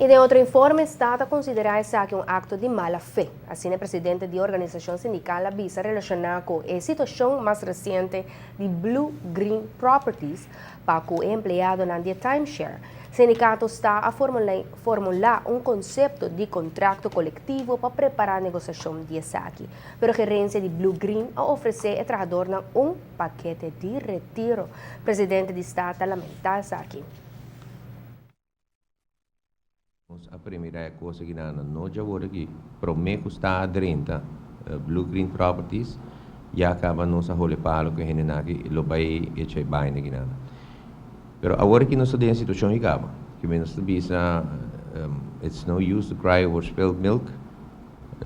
I den otro informe, sta ta konsiderá esaki un akto di mala fe. Asina presidente di organisashon sindikal a bisa relashoná ku e situashon mas resiente di Blue Green Properties pa ku e empleadonan di timeshare. Sindikato sta a formulá un konsepto di kontrakto kolektivo pa prepará negosiashon di esaki. Pero gerensia di Blue Green a ofresé e trahadónan un pakete di retiro. Presidente di sta ta lamentá esaki. Nos a premirá e kos aki nan no djawor aki promé ku sta drenta Blue Green Properties ya kaba nos a hole palo ku e hendenan aki lo bai echa e baina aki nan. Pero awor aki nos ta den e situashon i kaba ku nos ta bisa, "It's no use to cry over spilled milk."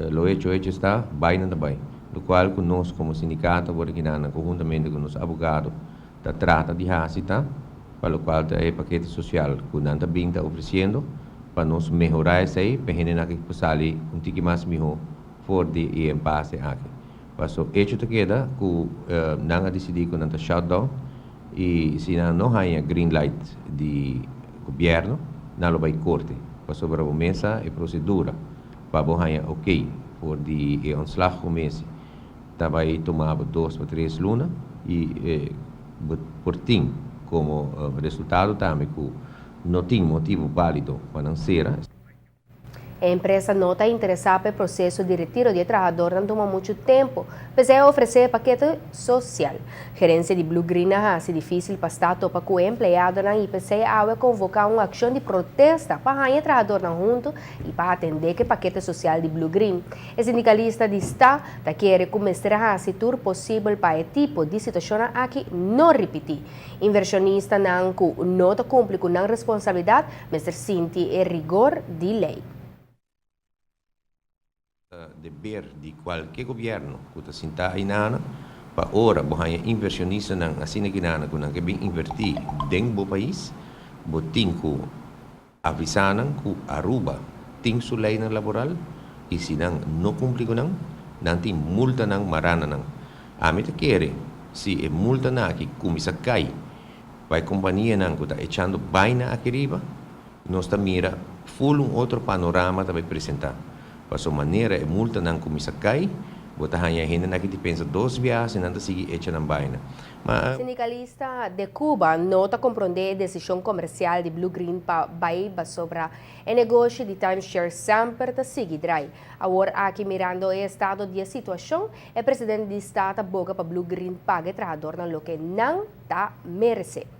Lo hecho hecho está, baina ta bai. Lokual ku nos komo sindikato awor aki nan konhuntamente ku nos abogado ta trata di hasi ta pa lokual ta e pakete sosial ku nan ta bin ta ofresiendo pa nos mehorá esei pa hendenan aki por sali un tiki mas mihó for di e impasse aki. Paso hecho ta keda ku nan a disidí ku nan ta shutdown i si nan no haña green light di gobièrnu, nan lo bai korte pasobra bo mesa e prosedura pa bo haña ok for di e ontslag commissie ta bai tuma 2 pa 3 luna i por tin komo resultado tambe ku no tin motibu válido pa nan sera. E empresa no ta interesá pa e proseso di retiro di trahadónan tuma muchu tempu, p'esei a ofresé pakete sosial. Gerensia di Blue Green a hasi difísil pa sta topa ku empleadonan i p'esei a konvoká un akshon di protesta pa haña trahadónan huntu i pa atendé ku e pakete sosial di Blue Green. E sindikalista di sta ta kere ku mester hasi tur posibel pa e tipo di situashon aki no ripití. Invershonistanan ku no ta kumpli ku nan responsabilidat, mester sinti e rigor di lei. Deber di kualke gobièrnu ku ta sinta einan pa ora bo haña invershonistanan asina ku nan ke bin invertí den bo pais, bo tin ku avisá nan ku Aruba tin su lei laboral i si nan no kumpli ku nan, nan tin multanan mará na nan. Ami ta kere si e multanan aki kuminsá kai pa kompanianan ku ta echando baina aki riba, nos ta mira full un otro panorama tambe presentá. Paso manera e multanan kuminsá kai, bo ta haña hendenan aki ta pensa dos biaha si nan ta sigui echa nan baina. Ma Sindikalista de Cuba no ta komprondé e desishon komersial di Blue Green pa bai pasobra e negoshi di timeshare semper ta sigui drai. Awor aki, mirando e estado di situashon, e presidente di sta ta boga pa Blue Green paga e trahadónan loke nan ta meresé.